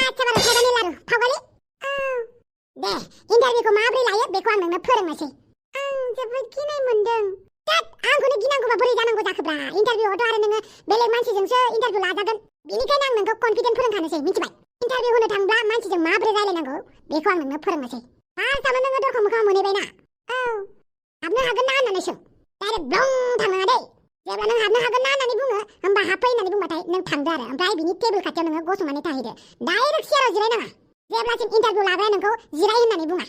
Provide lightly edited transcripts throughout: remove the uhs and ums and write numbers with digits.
आच्छा बारु थाइबानि लारु फावगालि दे इन्टारभिउखौ माब्रै लायो बेखौ आं नोंनो फोरोंनोसै आं जोबोद गिनाय मोनदों तात आंखौनो गिनांगौबा बोरै जानांगौ जाखोब्रा इन्टारभिउआवथ' आरो नोङो बेलेग मानसिजोंसो इन्टारभिउ लाजागोन बेनिखायनो आं नोंखौ कन्फिडेन्ट फोरोंखानोसै मिथिबाय इन्टारभिउ होनो थांब्ला मानसिजों माब्रै रायलायनांगौ बेखौ आं नोंनो फोरोंनोसै फार्स्टआवनो नोङो दरखं मोखाङाव मोनहैबायना हाबनो हागोन ना होननानै सों डाइरेक्ट ब्लं थांनाङा दै जेब्ला नों हाबनो हागोन ना होननानै बुङो होमबा हाबफै होननानै बुंबाथाय नों थांदो आरो ओमफ्राय बिनि टेबोल खाथियाव नोङो गसंनानै थाहैदो डाइरेक्ट सियाराव जिरायनाङा जेब्लासिम इन्टारभिउ लाग्राया नोंखौ जिराय होननानै बुङा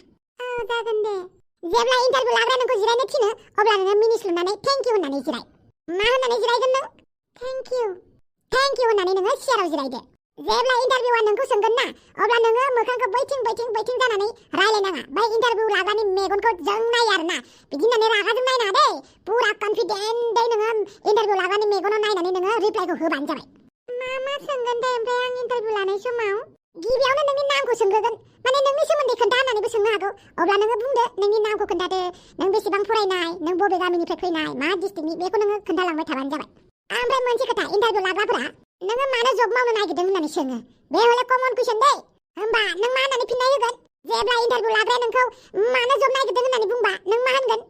जागोन दे जेब्ला इन्टारभिउ लाग्राया नोंखौ जिरायनो थिनो अब्ला नोङो मिनिस्लुनानै थेंक इउ होननानै जिराय मा होननानै जिरायगोन नों थेंक इउ होननानै नोङो सियाराव जिरायदो जेब्ला इन्टारभिउआ नोंखौ सोंगोन ना अब्ला नोङो मोखांखौ बैथिं जानानै रायलायनाङा बै इन्टारभिउ लाग्रानि मेगनखौ जों नाय आरोना बिदि होननानै रागाजों नायनाङा दै पुरा कन्फिडेन्टै नोङो इन्टारभिउ लाग्रानि मेगनाव नायनानै नोङो रिप्लाइखौ होबानो जाबाय मा सोंगोन दे ओमफ्राय आं इन्टारभिउ लानाय समाव गिबियावनो नोंनि नामखौ सोंग्रोगोन माने नोंनि सोमोन्दै खोन्था होननानैबो सोंनो हागौ अब्ला नोङो बुंदो नोंनि नामखौ खोन्थादो नों बेसेबां फरायनाय नों बबे गामिनिफ्राय फैनाय मा डिस्ट्रिक्टनि बेखौ नोङो खोन्थालांबाय थाबानो जाबाय ओमफ्राय मोनसे खोथा इन्टारभिउ लाग्राफोरा नोङो मानो जब मावनो नागिरदों होननानै सोङो बे हले कमन कुइसन दै होमबा नों मा होननानै फिननाय होगोन जेब्ला इन्टारभिउ लाग्राया नोंखौ मानो जब नागिरदों होननानै बुंबा नों मा होनगोन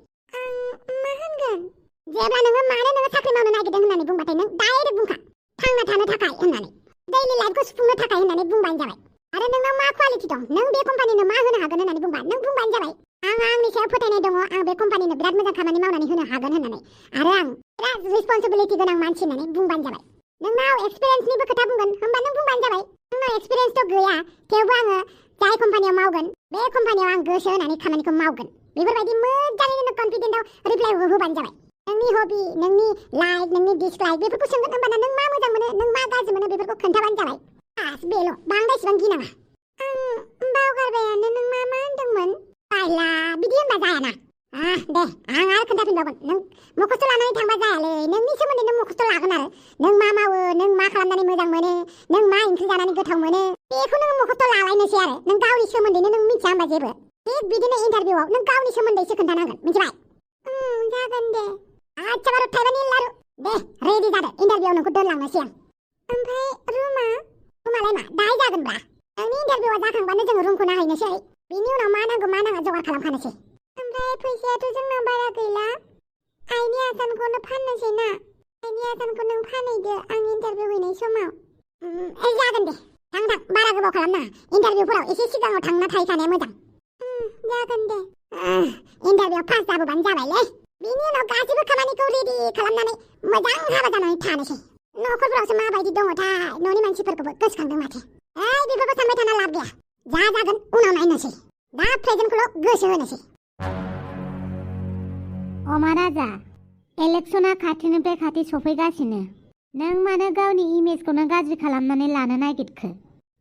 जेब्ला नोङो साख्रि मावनो नागिरदों होननानै बुंबाथाय नों डाइरेक्ट बुंखा थांना थानो थाखाय होननानै दैलि लाइफखौ सुफुंनो थाखाय होननानै बुंबानो जाबाय आरो नोंनाव मा क्वालिटि दं नों बे कम्पानिनो मा होनो हागोन होननानै बुंबा नों बुंबानो जाबाय आंनि सायाव फोथायनाय दङ आं बे कम्पानिनो बिराद मोजां खामानि मावनानै होनो हागोन होननानै आरो आं बिराद रिसपन्सिबिलिटि गोनां मानसि होननानै बुंबानो जाबाय नोंनाव एक्सपिरियेन्सनिबो खोथा बुंगोन होमबा नों बुंबानो जाबाय नोंनाव एक्सपिरियेन्सथ' गैया थेवबो आङो जाय कम्पानियाव मावगोन बे कम्पानियाव आं गोसो होनानै खामानिखौ मावगोन बेफोरबायदि मोजाङैनो कन्फिडेन्टआव रिप्लाइ होबानो जाबाय नोंनि हबि नोंनि लाइक नोंनि डिसलाइक बेफोरखौ सोंगोन होमबाना नों मा मोजां मोनो नों मा गाज्रि मोनो बेफोरखौ खोन्थाबानो जाबाय बास बेल' बांद्राय इसेबां गिनाङा आं बावगारबायानो नों मा होनदोंमोन बायला बिदि होनबा जायाना दे आं आरो खोन्थाफिनबावगोन नों मखस्थ' लानानै थांबा जायालै नोंनि सोमोन्दै नों मखस्थ' लागोन आरो नों मा मावो नों मा खालामनानै मोजां मोनो नों मा ओंख्रि जानानै गोथाव मोनो बेखौ नों मखस्थ' लालायनोसै आरो नों गावनि सोमोन्दैनो नों मिथिया होमबा जेबो थिग बिदिनो इन्टारभिउआव नों गावनि सोमोन्दैसो खोन्थानांगोन मिथिबाय जागोन दे आच्छा बारु थाइबानि लारु दे रेडि जादो इन्टारभिउआव नोंखौ दोनलांनोसै आं ओमफ्राय रुमालाय मा दाहाय जागोनब्रा नोंनि इन्टारभिउआ जाखांबानो जोङो रुमखौ नायहैनोसै बिनि उनाव मा नांगौ मा नाङा जगार खालामखानोसै ओमफ्राय फैसायाथ' जोंनाव बारा गैला आइनि आसानखौनो फाननोसै ना आइनि आसानखौ नों फानहैदो आं इन्टारभिउ हैनाय समाव जागोन दे थां बारा गोबाव खालामनाङा इन्टारभिउफोराव एसे सिगाङाव थांना थाहैखानाया मोजां जागोन दे इन्टारभिउआव पास जाबोबानो जाबायलै बिनि उनाव गासैबो खामानिखौ रेडि खालामनानै मोजां हाबा जानानै थानोसै न'खरफोरावसो माबायदि दङथाय न'नि मानसिफोरखौबो गोसोखांदों माथो बेफोरखौ सानबाय थाना लाब गैया जा जागोन उनाव नायनोसै दा प्रेजेन्टखौल' गोसो होनोसै अमा राजा इलेक्सना खाथिनिफ्राय खाथि सफैगासिनो नों मानो गावनि इमेजखौनो गाज्रि खालामनानै लानो नागिरखो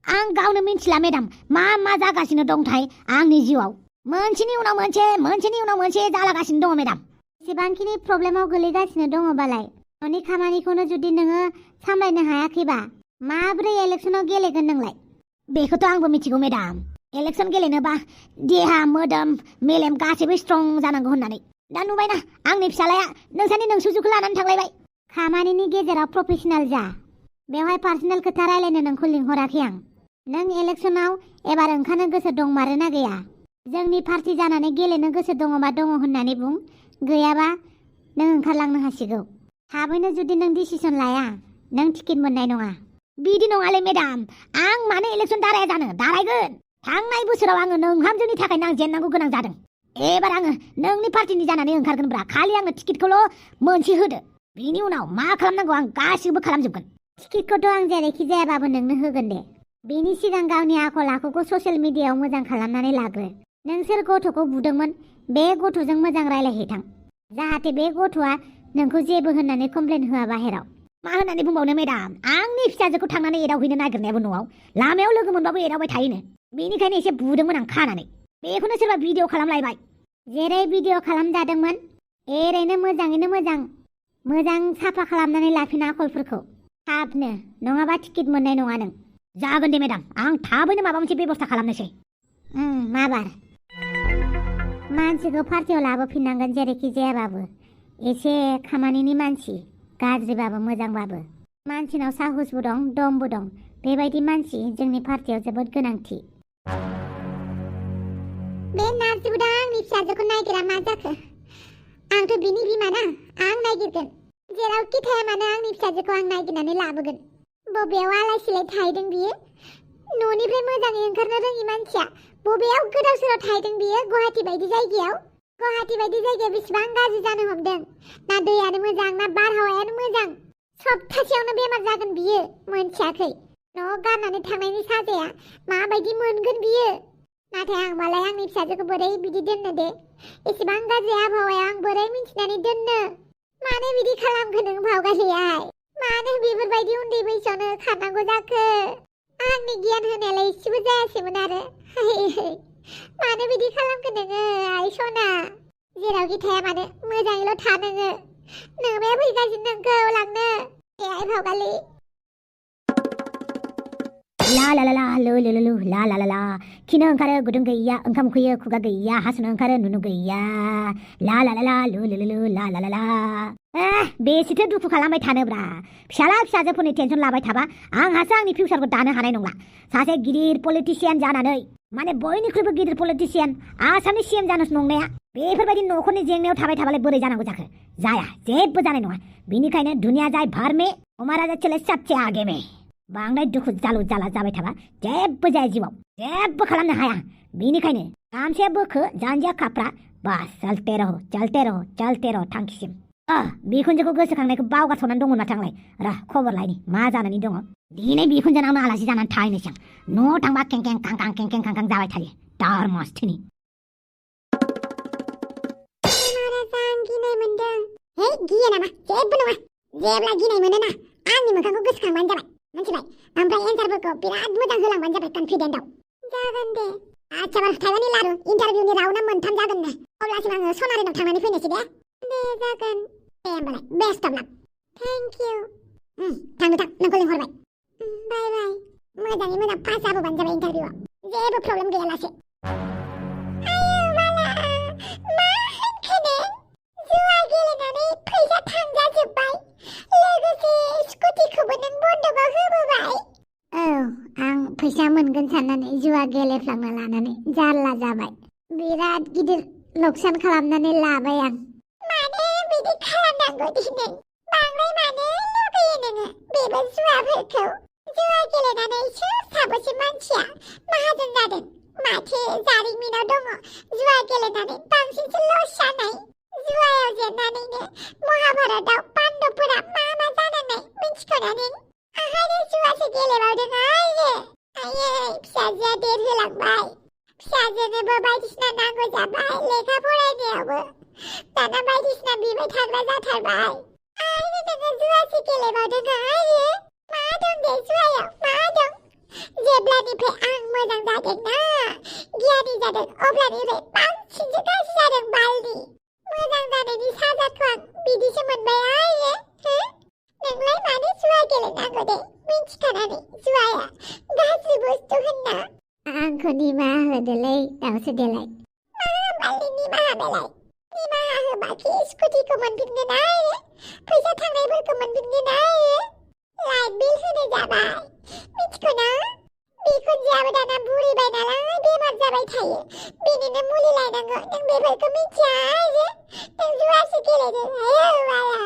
आं गावनो मिन्थिला मेडाम मा जागासिनो दंथाय आंनि जिउआव मोनसेनि उनाव मोनसे जालागासिनो दङ मेडाम एसेबांखिनि प्रब्लेमाव गोलैगासिनो दङबालाय न'नि खामानिखौनो जुदि नोङो सामलायनो हायाखैबा माब्रै इलेक्सनाव गेलेगोन नोंलाय बेखौथ' आंबो मिथिगौ मेडाम इलेक्सन गेलेनोबा देहा मोदोम मेलेम गासैबो स्ट्रं जानांगौ होननानै दा नुबायना आंनि फिसालाया नोंसानि नोंसुजुखौ लानानै थांलायबाय खामानिनि गेजेराव प्रफेसनेल जा बेवहाय पार्सनेल खोथा रायलायनो नोंखौ लिंहराखै आं नों इलेक्सनाव एबार ओंखारनो गोसो दंमारोना गैया जोंनि पार्टी जानानै गेलेनो गोसो दङबा दङ होननानै बुं गैयाबा नों ओंखारलांनो हासिगौ थाबैनो जुदि नों डिसिसन लाया नों टिकेट मोननाय नङा बिदि नङालै मेडाम आं मानो इलेक्सन दाराया जानो दारायगोन थांनाय बोसोराव आङो नोंहामजोनि थाखायनो आं जेननांगौ गोनां जादों एबार आङो नोंनि पार्टीनि जानानै ओंखारगोनब्रा खालि आंनो टिकेटखौल' मोनसे होदो बिनि उनाव मा खालामनांगौ आं गासिबो खालामजोबगोन टिकेटखौथ' आं जेरैखि जायाबाबो नोंनो होगोन दे बेनि सिगां गावनि आखल आखुखौ ससियेल मिडियायाव मोजां खालामनानै लाग्रो नोंसोर गथ'खौ बुदोंमोन बे गथ'जों मोजां रायलायहैथां जाहाथे बे गथ'आ नोंखौ जेबो होननानै कमप्लेन होआ बाहेराव मा होननानै बुंबावनो मेडाम आंनि फिसाजोखौ थांनानै एदावहैनो नागिरनायाबो न'आव लामायाव लोगो मोनबाबो एदावबाय थायोनो बेनिखायनो एसे बुदोंमोन आं खानानै बेखौनो सोरबा भिडिअ खालामलायबाय जेरै भिडिअ खालामजादोंमोन एरैनो मोजाङैनो मोजां साफा खालामनानै लाफिन आखलफोरखौ थाबनो नङाबा टिकेट मोननाय नङा नों जागोन दे मेडाम आं थाबैनो माबा मोनसे बेबस्था खालामनोसै माबार मानसिखौ पार्टियाव लाबोफिननांगोन जेरैखि जायाबाबो एसे खामानिनि मानसि गाज्रिबाबो मोजांबाबो मानसिनाव साहसबो दं दमबो दं बेबायदि मानसि जोंनि पार्टियाव जोबोद गोनांथि। बे नार्जिबुदा आंनि फिसाजोखौ नायगिरा मा जाखो? आंथ' बिनि बिमा ना, आं नायगिरगोन। जेरावखि थाया मानो आंनि फिसाजोखौ आं नायगिरनानै लाबोगोन। बबेयाव आलाय सिलाय थाहैदों बियो? न'निफ्राय मोजाङै ओंखारनो रोङि मानसिया बबेयाव गोदाव सोराव थाहैदों बियो? गुवाहाटि बायदि जायगायाव? गुवाहाटि बायदि जायगाया बेसेबां गाज्रि जानो हमदों। ना दैयानो मोजां, ना बारहावायानो मोजां। सप्तासेयावनो बेमार जागोन बियो, मोनथियाखै? न' गारनानै थांनायनि साजाया माबायदि मोनगोन बियो? नाथाय आं मालाय आंनि फिसाजोखौ बोरै बिदि दोननो दे? एसेबां गाज्रि आबहावायाव आं बोरै मिन्थिनानै दोननो? मानो बिदि खालामखो नों भावगालियाय? मानो बेफोरबायदि उन्दै बैसोआवनो खारनांगौ जाखो? आंनि गियान होनायालाय एसेबो जायासैमोन आरो। मानो बिदि खालामखो नोङो आइ सना? जेरावखि थाया मानो मोजाङैल' था नोङो। नोमाया फैगासिनो नोंखौ लांनो। ए आइ भावगालि। ला ला ला ला लु लु लु ला ला ला ला खिनो ओंखारो गुदुं गैया, ओंखाम उखैयो खुगा गैया, हासुनो ओंखारो नुनु गैया। ला ला ला ला लु लु लु ला ला ला ला। बेसेथो दुखु खालामबाय थानोब्रा? फिसाला फिसाजोफोरनि टेनसन लाबाय थाबा आंहासो आंनि फिउचारखौ दानो हानाय नंला। सासे गिदिर पलिटिशियान जानानै, माने बयनिख्रुइबो गिदिर पलिटिशियान, आसामनि सीएम जानो नंनाया बेफोरबायदि न'खरनि जेंनायाव थाबाय थाबालाय बोरै जानांगौ जाखो? जाया, जेबो जानाय नङा। बिनिखायनो दुनिया जाय भार में हमारा चले सबसे आगे में। बांद्राय दुखु जालु जाला जाबाय थाबा जेबो जाया जिउआव, जेबो खालामनो हाया। बिनिखायनो गामसे बोखो जानजिया खाफ्रा, बास चलते रहो चलते रहो चलते रहो थांखिसिम। बिखुनजोखौ गोसोखांनायखौ बावगारथ'नानै दङ ना थांलाय? र' खबर लायनि मा जानानै दङ। दिनै बिखुनजोनावनो आलासि जानानै थाहैनोसै आं। न'आव थांबा केंकें कांकां केंकें कांकां जाबाय थायो दार मस्थिनि। आं गिनाय मोनदों। हे गियो नामा? जेबो नङा। जेब्ला गिनाय मोनोना आंनि मोखांखौ गोसोखांबानो जाबाय, मिथिबाय? ओमफ्राय एन्सारफोरखौ बिराद मोजां होलांबानो जाबाय कनफिडेन्टआव। जागोन दे। आच्छा बार थाइबानि लारु इन्टारभिउनि राउन्डआ मोनथाम जागोन नो। अब्लासिम आङो सनारिनाव थांनानै फैनोसै दे। दे जागोन। दे होमबालाय best of luck. Thank you. थांनो थां, नोंखौ लिंहरबाय। बाय बाय। मोजाङै मोजां पास जाबोबानो जाबाय इन्टारभिउआव, जेबो प्रब्लेम गैयालासे। आयौ बाला, मा होनखो नों? जुवा गेलेनानै फैसा थांजाजोब्बाय, लोगोसे स्कुटिखौबो नों बन्दकआव होबोबाय? औ, आं फैसा मोनगोन साननानै जुवा गेलेफ्लांना लानानै जारला जाबाय। बिराद गिदिर लकसान खालामनानै लाबाय आं। मानो बिदि खालामनांगौ दि नों? बांद्राय मानो लुगैयो नोङो बेबो जुवाफोरखौ? जुवा गेलेनानैसो साबेसे मानसिया माहाजोन जादों? माथो जारिमिनाव दङ जुवा गेलेनानै बांसिनसो लस जानाय। जुवायाव जेननानैनो महाभारतआव पान्डबफोरा मा मा जानांनाय मिन्थिख'ना नों? आहायनो जुवासो गेलेबावदों आयो। आयै फिसाजोआ देरहोलांबाय। फिसाजोनोबो बायदिसिना नांगौ जाबाय लेखा फरायनायावबो। दाना बायदिसिना बिबाय थाग्रा जाथारबाय। आयनो नोङो जुवासो गेलेबावदों आयो। मा दं दे जुवायाव, मा दं? जेब्लानिफ्राय आं मोजां जादोंना, गियानि जादों, अब्लानिफ्राय बांसिनसो गाज्रि जादों बालनि। मोजां जानायनि साजाखौ आं बिदिसो मोनबाय आयो। नोंलाय मानो जुवा गेलेनांगौ दे, मिन्थिखानानै जुवाया गाज्रि बुस्थु होनना? आंखौ निमाहा होदोलै दाउसो देलाय। मा बालनि निमाहा बेलाय? निमाहा होबाखि स्कुटिखौ मोनफिनगोन आयो, फैसा थांनायफोरखौ मोनफिनगोन आयो, लाइट बिल होनो जाबाय, मिथिख'ना? बिखुनजोआबो दाना बुरिबाय नालाय बेमार जाबाय थायो, बेनिनो मुलि लायनांगौ। नों बेफोरखौ मिथिया आयो? नों जुवासो गेलेदों आयौ बाला।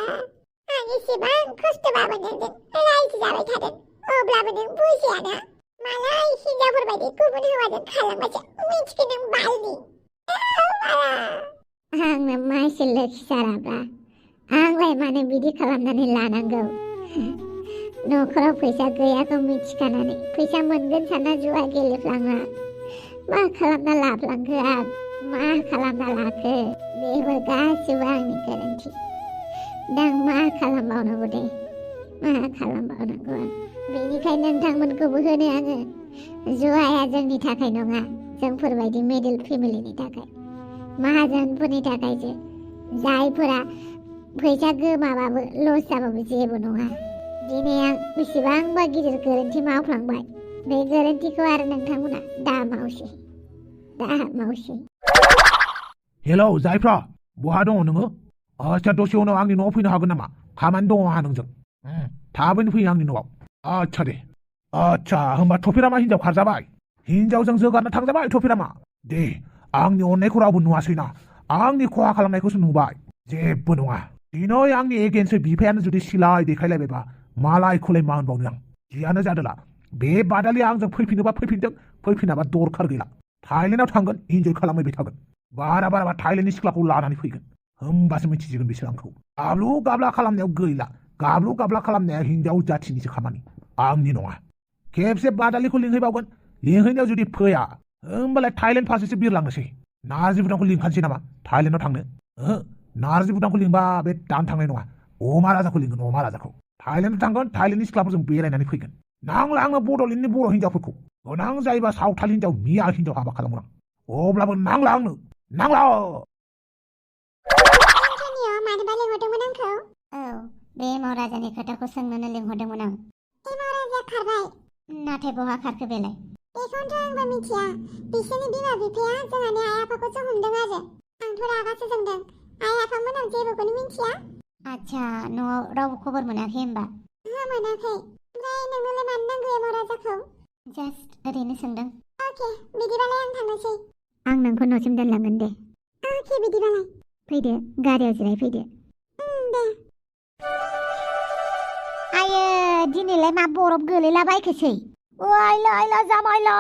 आं एसेबां खस्थ'बाबो नोंजों रायजो जाबाय थादों, अब्लाबो नों बुजियाना? मालाय हिनजावफोरबायदि गुबुन हौवाजों खालामबासो मिथिगोन नों बालनि। आंनो मासे लोखि साराब्रा, आंलाय मानो बिदि खालामनानै लानांगौ? न'खराव फैसा गैयाखौ मिथिखानानै फैसा मोनगोन सानना जुवा गेलेफ्लाङा। मा खालामना लाफ्लांखो आं? मा खालामना लाखो? बेफोर गासिबो आंनि गोरोन्थि। दा मा खालामबावनांगौ दे? मा खालामबावनांगौ आं? बेनिखायनो नोंथांमोनखौबो होनो आङो, जुवाया जोंनि थाखाय नङा, जोंफोरबायदि मिडिल फेमिलिनि थाखाय, माहाजोनफोरनि थाखायसो। जायफोरा फैसा गोमाबाबो लस जाबाबो जेबो नङा। दिनै आं बेसेबांबा गिदिर गोरोन्थि मावफ्लांबाय, बे गोरोन्थिखौ आरो नोंथांमोना दा मावसै। हेलौ जायफ्रा, बहा दङ नोङो? आच्छा दसे उनाव आंनि न'आव फैनो हागोन नामा? खामानि दङ आंहा नोंजों। थाबैनो फै आंनि न'आव। आच्छा दे। आच्छा होमबा थफिरामा हिनजाव खारजाबाय हिनजावजों जोगारनो थांजाबाय थफिरामा दे आंनि अननायखौ रावबो नुवासैना आंनि खहा खालामनायखौसो नुबाय जेबो नङा दिनै आंनि एगेन्सै बिफायानो जुदि सिलाय देखायलायबायबा मालायखौलाय मा होनबावनो आं जियानो जादोला बे बादालिया आंजों फैफिनोबा फैफिनदों फैफिनाबा दरखार गैला थाइलेन्डआव थांगोन इन्जय खालामहैबाय थागोन बारा बाराबा थाइलेन्डनि सिख्लाखौ लानानै फैगोन होमबासो मिथिसिगोन बिसोर आंखौ गाब्लु गाब्ला खालामनायाव गैला गाब्लु गाब्ला खालामनाया हिनजाव जाथिनिसो खामानि आंनि नङा खेबसे बादालिखौ लिंहैबावगोन लिंहैनायाव जुदि फैया होमबालाय थाइलेन्ड फारसेसो बिरलांनोसै नारजि बुदांखौ लिंखानोसै नामा थाइलेन्डआव थांनो नारजि बुदांखौ लिंबा बे दान थांनाय नङा अमा राजाखौ लिंगोन अमा राजाखौ थाइलेन्डआव थांगोन थाइलेन्डनि सिख्लाफोरजों बेरायनानै फैगोन नांला आंनो बड'लेण्डनि बर' हिनजावफोरखौ गोनां जायोबा सावथाल हिनजाव मिया हिनजाव हाबा खालामगोन आं अब्लाबो नांला आंनो नांला मानोबा लिंहरदोंमोन आंखौ औ बे महाराजानि खोथाखौ सोंनोनो लिंहरदोंमोन आं महाराजा खारबाय नाथाय बहा खारखो बेलाय बेखौनोथ' आंबो मिथिया बिसोरनि बिमा बिफाया जोंहानि आइ आफाखौसो हमदों आरो आंथ' रागासो जोंदों आइ आफामोन आं जेबोखौनो मिथिया आच्छा न'आव रावबो खबर मोनाखै होमबा मोनाखै ओमफ्राय नोंनोलाय मानो नांगौ महाराजाखौ जास्ट ओरैनो सोंदों अके बिदिबालाय आं थांनोसै आं नोंखौ न'सिम दोनलांगोन दे अके बिदिबालाय फैदो गारियाव जिरायफैदो दे आयो दिनैलाय मा बरफ गोलैलाबायखोसै आइला आइला जामाइला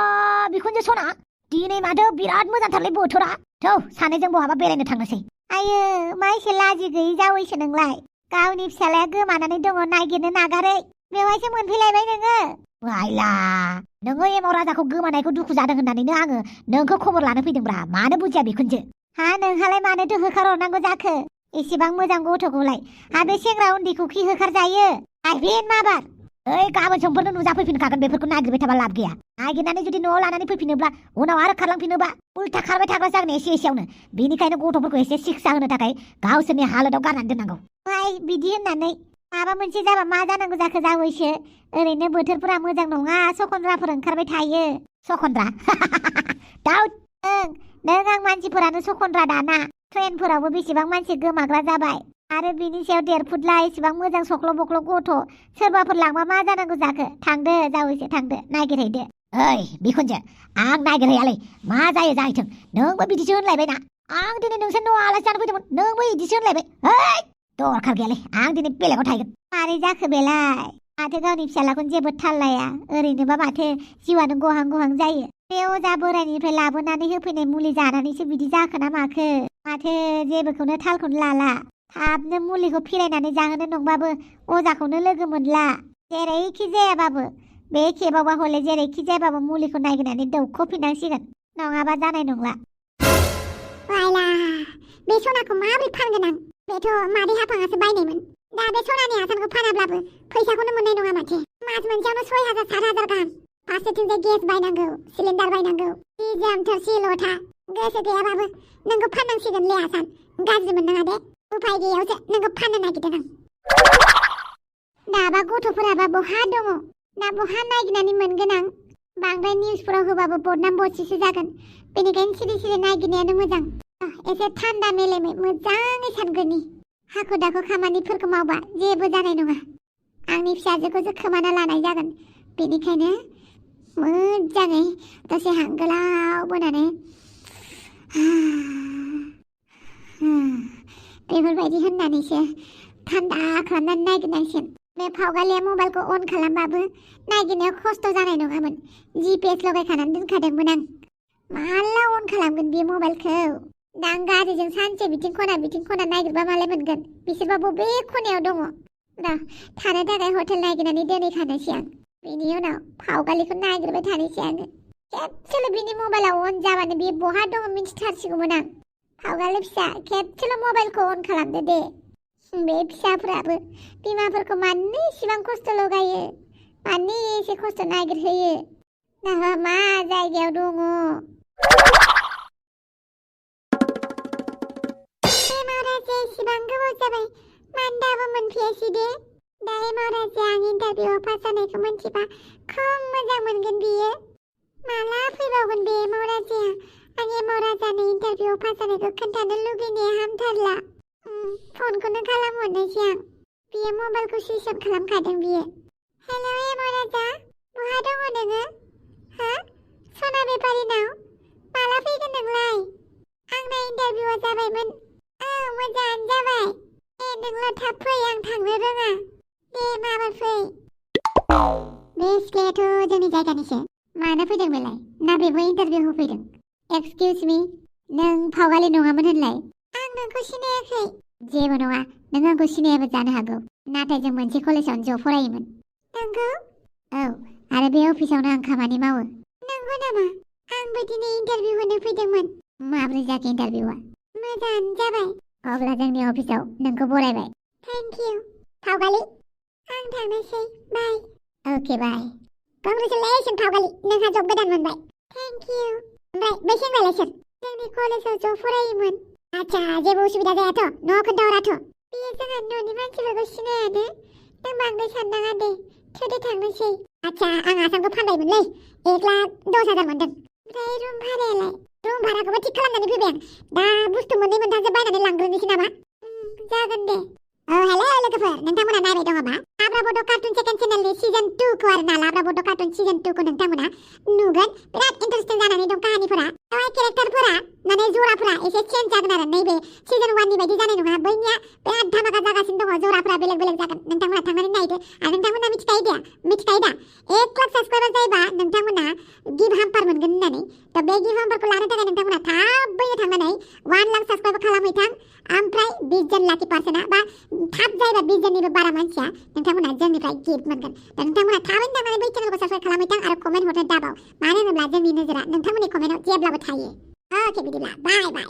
बिखुनजो सना दिनै माथो बिराद मोजांथारलै बोथोरा थौ सानैजों बहाबा बेरायनो थांनोसै आयो मा एसे लाजि गैयि जावैसो नोंलाय गावनि फिसालाया गोमानानै दङ नागिरनो नागारै बेवहायसो मोनफैलायबाय नोङो आइला नोङो एमाव राजाखौ गोमानायखौ दुखु जादों होननानैनो आङो नोंखौ खबर लानो फैदोंब्रा मानो बुजिया बिखुनजो हा नोंहालाय मानोथो होखारहरनांगौ जाखो एसेबां मोजां गथ'खौलाय हा बे सेंग्रा उन्दैखौ खि होखारजायो आइफिन माबार ओइ गाबोन समफोरनो नुजाफैफिनखागोन बेफोरखौ नागिरबाय थाबा लाब गैया नागिरनानै जुदि न'आव लानानै फैफिनोब्ला उनाव आरो खारलांफिनोबा उल्था खारबाय थाग्रा जागोन एसे एसेयावनो बेनिखायनो गथ'फोरखौ एसे शिक्षा होनो थाखाय गावसोरनि हालोदाव गारनानै दोननांगौ ओइ बिदि होननानै माबा मोनसे जाबा मा जानांगौ जाखो जावैसो ओरैनो बोथोरफोरा मोजां नङा सखन्द्राफोर ओंखारबाय थायो सखन्द्रा दाउ नों आं मानसिफोरानो सखन्द्रा दाना ट्रेनफोरावबो बेसेबां मानसि गोमाग्रा जाबाय आरो बिनि सायाव 1.5 फुटला एसेबां मोजां सख्ल' बख्ल' गथ' सोरबाफोर लांबा मा जानांगौ जाखो थांदो जावैसो थांदो नागिरहैदो ओइ बिखुनजो आं नागिरहैयालै मा जायो जाहैथों नोंबो बिदिसो होनलायबायना आं दिनै नोंसोर न'आव आलासि जानो फैदोंमोन नोंबो बिदिसो होनलायबाय ओइ दरखार गैयालै आं दिनै बेलेगाव थाहैगोन मारै जाखो बेलाय माथो गावनि फिसालाखौनो जेबो थाल लाया ओरैनोबा माथो जिउआनो गहां गहां जायो बे अजा बोरायनिफ्राय लाबोनानै होफैनाय मुलि जानानैसो बिदि जाखो ना माखो माथो जेबोखौनो थालखौनो लाला थाबनो मुलिखौ फिरायनानै जाहोनो नंबाबो अजाखौनो लोगो मोनला जेरैखि जायाबाबो बे खेबावबा हले जेरैखि जायाबाबो मुलिखौ नागिरनानै दौखोफिननांसिगोन नङाबा जानाय नंला आइला बे सनाखौ माबोरै फानगोन आं बेथ' मादै हाफाङासो बायनायमोन दा बे सनानि आसानखौ फानाब्लाबो फैसाखौनो मोननाय नङा माथो मास मोनसेयावनो 6,000 7,000 गाहाम फारसेथिंजाय गेस बायनांगौ सिलिन्डार बायनांगौ जि जोम थोरसि लथा गोसो गैयाबाबो नोंखौ फाननांसिगोन ले आसान गाज्रि मोननाङा दे उफाय गैयावसो नोंखौ फाननो नागिरदों आं दाबा गथ'फोराबा बहा दङ दा बहा नागिरनानै मोनगोन आं बांद्राय निउसफोराव होबाबो बदनाम बसिसो जागोन बेनिखायनो सिरि सिरि नागिरनायानो मोजां एसे थान्दा मेलेमै मोजाङै सानग्रोनि हाखु दाखु खामानिफोरखौ मावबा जेबो जानाय नङा आंनि फिसाजोखौसो खोमाना लानाय जागोन बेनिखायनो मोजाङै दसे हां गोलाव बोनानै बेफोरबायदि होननानैसो थान्दा खालामनानै नागिरनांसिगोन बे फावगालिया मबाइलखौ अन खालामबाबो नागिरनायाव खस्थ' जानाय नङामोन GPS लगायखानानै दोनखादोंमोन आं माला अन खालामगोन बे मबाइलखौ दा आं गारिजों सानसे बिथिं खना नागिरबा मालाय मोनगोन बिसोरबा बबे खनायाव दङ र थानो थाखाय हटेल नागिरनानै दोनहैखानोसै आं बेनि उनाव फावगालिखौ नागिरबाय थानोसै आङो खेबसेल' बिनि मबाइलाव अन जाबानो बे बहा दङ मिन्थिथारसिगौमोन आं फावगालि फिसा खेबसेल' मबाइलखौ अन खालामदो दे बे फिसाफ्राबो बिमाफोरखौ मानो इसिबां खस्थ' लगायो मानो एसे खस्थ' नागिरहोयो नाहा मा जायगायाव दङ इसिबां गोबाव जाबाय मानो दाबो मोनफैयासै दे दा महाराजा आं इन्टारभिउआव पास जानायखौ मोनथिबा खम मोजां मोनगोन बियो माला फैबावगोन बे महाराजाया आं महाराजानो इन्टारभिउआव पास जानायखौ खोन्थानो लुगैनाया हामथारला फनखौनो खालामहरनोसै आं बियो मबाइलखौ सुइच अफ खालामखादों बियो हेलौ महाराजा बहा दङ नोङो हा सना बेपारिनाव माला फैगोन नोंलाय आंना इन्टारभिउआ जाबायमोन मोजाङानो जाबाय नोंल' थाब फै आं थांनो रोङा दे माबार फै बे सिख्लायाथ' जोंनि जायगानिसो मानो फैदों बेलाय ना बेबो इन्टारभिउ होफैदों एक्सकिउज मी नों फावगालि नङामोन होनलाय आं नोंखौ सिनायाखै जेबो नङा नों आंखौ सिनायाबो जानो हागौ नाथाय जों मोनसे कलेजावनो ज' फरायोमोन नंगौ औ आरो बे अफिसावनो आं खामानि मावो नंगौ नामा आंबो दिनै इन्टारभिउ होनो फैदोंमोन माब्रै जाखो इन्टारभिउआ मोजाङानो जाबाय अब्ला जोंनि अफिसाव नोंखौ बरायबाय थेंक इउ फावगालि आं थांनोसै बाय अके बाय कंग्रेचुलेसन फावगालि नोंहा जब गोदान मोनबाय थेंक इउ ओमफ्राय बै सेंग्रायालाय सोर जोंनि कलेजाव ज' फरायोमोन आच्छा जेबो उसुबिदा जायाथ' न' खोन्थाहराथ' बेयो जोंहा न'नि मानसिफोरखौ सिनायानो नों बांद्राय साननाङा दे थोदो थांनोसै आच्छा आं आसामखौ फानबायमोनलै 1,10,000 मोनदों ओमफ्राय रुम भारायालाय रुम भाराखौबो थिक खालामनानै फैबाय आं दा बुस्थु मोननै मोनथामसो बायनानै लांग्रोनोसै नामा जागोन दे हेलो लोगोफोर नोंथांमोना नायबाय दङबा लाब्रा बड' कार्टुन सेकेन्ड चेनेलनि सिजन 2 खौ आरो ना लाब्रा बड' कार्टुन सिजन 2 खौ नोंथांमोना नुगोन बिराद इन्टारेस्टिं जानानै दं काहानिफोरा बेवहाय केरेक्टारफोरा माने जराफोरा एसे चेन्ज जागोन आरो नैबे सिजन 1 नि बायदि जानाय नङा बैनिया बिराद धामाका जागासिनो दङ जराफोरा बेलेग बेलेग जागोन नोंथांमोना थांनानै नायदो आरो नोंथांमोना मिथिखायो दा 1 लाख साबस्क्राइबार जायोबा नोंथांमोना गिफ्ट हाम्पार मोनगोन होननानै दा बे गिफ्ट हाम्पारखौ लानो थाखाय नोंथांमोना थाबैनो थांनानै 1 लाख साबस्क्राइब खालामहैथां ओमफ्राय 20 जन लाखि पार्सना बा थाब जायोबा 20 जननिबो बारा मानसिया नोंथांमोना जोंनिफ्राय गिफ्ट मोनगोन दा नोंथांमोना थाबैनो थांनानै बै चेनेलखौ साबस्क्राइब खालामहैथां आरो कमेन्ट हरनो दाबाव मानो होनोब्ला जोंनि नोजोरा नोंथांमोननि कमेन्टआव जेब्लाबो थायो ओके बिदिब्ला बाय बाय